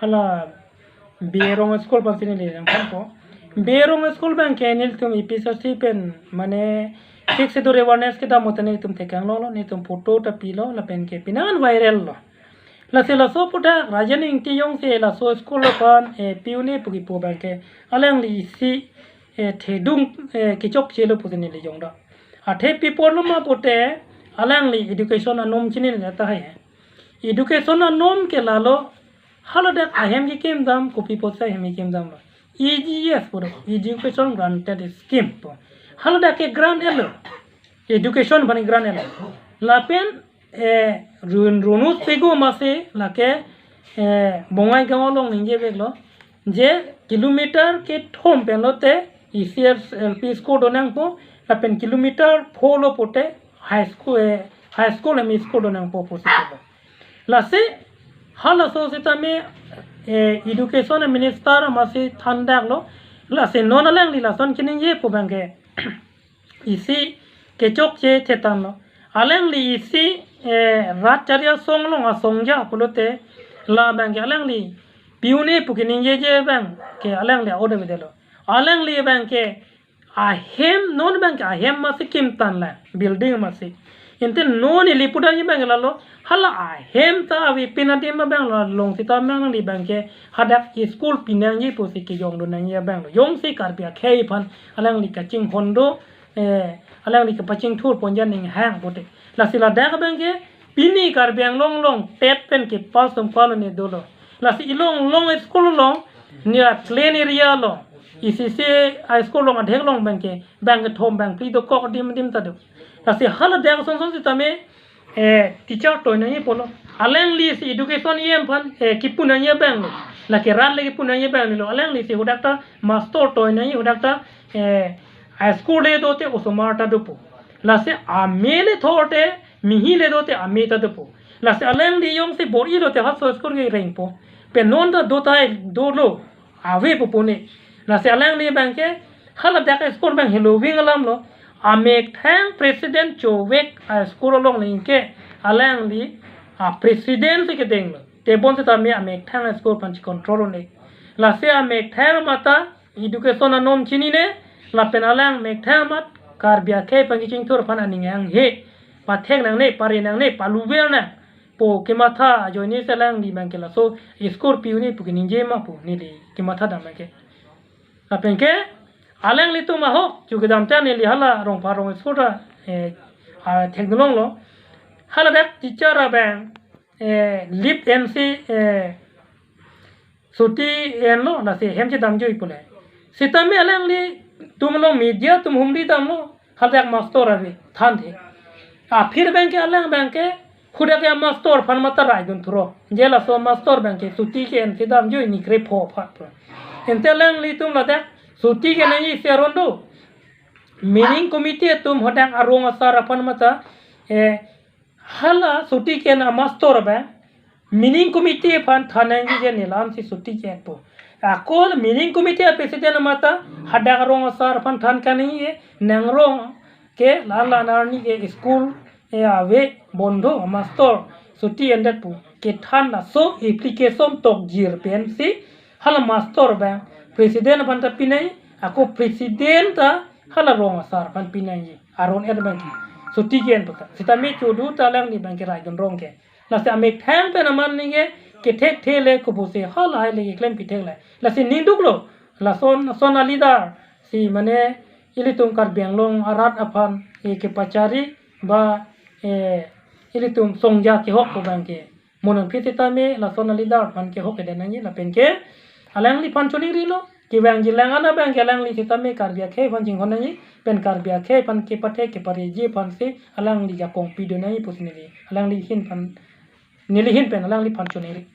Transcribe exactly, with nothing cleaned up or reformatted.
Hala Berong school aphansi neli nangphan po. Berong school abangke nelitum A P S C pen mane Sixth Schedule awareness kedam ahut nelitum theklonglo, nelitum photo ta pilo, lapenke penang viral lo. Lasi laso aputhak Rajen Ingti jongsi laso school aphan, eh, pi-un-e pu kipu abangke alangli isi, eh, thedung, eh, kechokchelo pusi neli jongdam. Athe pi apotlo ma pute alangli education anom chinine tahai. Education anom ke lalo haladak ahem kekim dam, kopi apotsi ahem kekim damlo? E G S pu do, Education Granted Scheme pu. Haladak ke grant etlo. Education aphan grant etlo. Lapen, eh, Ron-, Ronut Pegu amatsi lake, eh, Bongaigaon along ningjeveklo je kilometer kethom pen lote E C S L P school do nangpo, lapen kilometer pho lo pute high school, eh, high school M E school do nangpo pusi pulo. Lasi halaso sitame, eh, education minister amatsi thandaklo. Lasi non alangli lason kaningje pu abangke isi kechokche thetanlo. Alangli isi, eh, rat chari asong along asongja pulote la abangke alangli pi-un-e pu kaningjeje abangke alangli a-ot avedetlo. Alangli abangke ahem, non abangke ahem amatsi kimtan la, building amatsi. Ante non ili pudamji abang lalo, hala ahem ta avepin adim abang along sitame alangli abangke hadak school pinangji pusi kejongdun nangji abang lo. Jongsi Karbi akhei aphan alangli kachinghon do, eh, alangli kapachingthur ponji aning hang pute. Lasi ladak abangke pini Karbi Anglong along TET pen kepass atum ko-an ne dolo. Lasi ilong long school along, ne a plain area along, E C C high school along adhek along abangke bang kethom bang phli dokok adim adim ta do. Lasi haladak asonson sitame, eh, teacher toi nangji pulo. Alanglisi education E M aphan, eh, kipu nangji abang lo. Lake rat le kipu nangji abang lo. Alanglisi hadak ta master toi nangji, hadak ta, eh, high school le dote osomar ta dopo. Lasi ame le thorte, mihi le dote ame ta dopo. Lasi alangli jongsi bor-i lote halaso school kerengpo. Pen non ta do tai dolo, avepo pune. Lasi alangli abangke haladak school abang heloving alam lo. Amethang president chovek a school along lingke alangli a president si kedenglo. Tebon sitame amethang school aphan chicontrol un-e. Lasi amethang amat ta education anom chinine, lapen alang methang amat Karbi akhei aphan kachingthur aphan aning hanghe. Pathek nangne, pare nangne, paluver nang pu kematha ajoine si alangli abangke laso school pi un-e pu keningje ma pu neli kematha dam abangke. Lapenke alanglitum ahok chu kedam ta neli hala Rongpharong school ta, eh, a thekdunlonglo. Haladak teacher abang, eh, leave N C, eh, chuti enlo, lasi hem chedamjui pule. Sitame alanglitum along media atum humri damlo, haladak master ave thanthe. Aphir abangke alang abangke hadak a master aphan amat ta raidun thuro. Je laso master abangke chuti ke-en si damjui nikre pho aphan. Ante alanglitum ladak chuti kenangji isi aron do. Meaning committee atum hadak arong asar aphan amat ta, eh, hala chuti ke-en a master abang meaning committee aphan than nangji je ne la-ansi chuti ke-enpo. Ako meaning committee a president amat ta hadak arong asar aphan than kaningje, nang rong ke la-an la-an arni ke school, eh, ave bondho, master chuti endet pu kethan laso application tokjir pensi hala master abang president aphan ta pinangji, ako president ta hala rong asar aphan pinangji. Aron et abangke chuti ke-en pu ta. Sitame chodu ta alangli abangke raidun rong ke. Lasi amethang pen amat ningke kethekthe le kopusi halahai le keklem pithek le. Lasi ningduklo. Lason, son a leader si mane ilitum Karbi Anglong arat aphan, eh, kepachari ba, eh, ilitum songja kehok pu abangke. Mo nangphi sitame lason a leader aphan kehok kedo nangji lapenke alangliphan choningrilo. Kevangji lang-an abangke alangli sitame Karbi akhei aphan chinghon nangji, pen Karbi akhei aphan kepathek kepareji aphansi alangli jakong pidun nangji pusi neli alangli ahin aphan, neli ahin pen alangliphan choningri.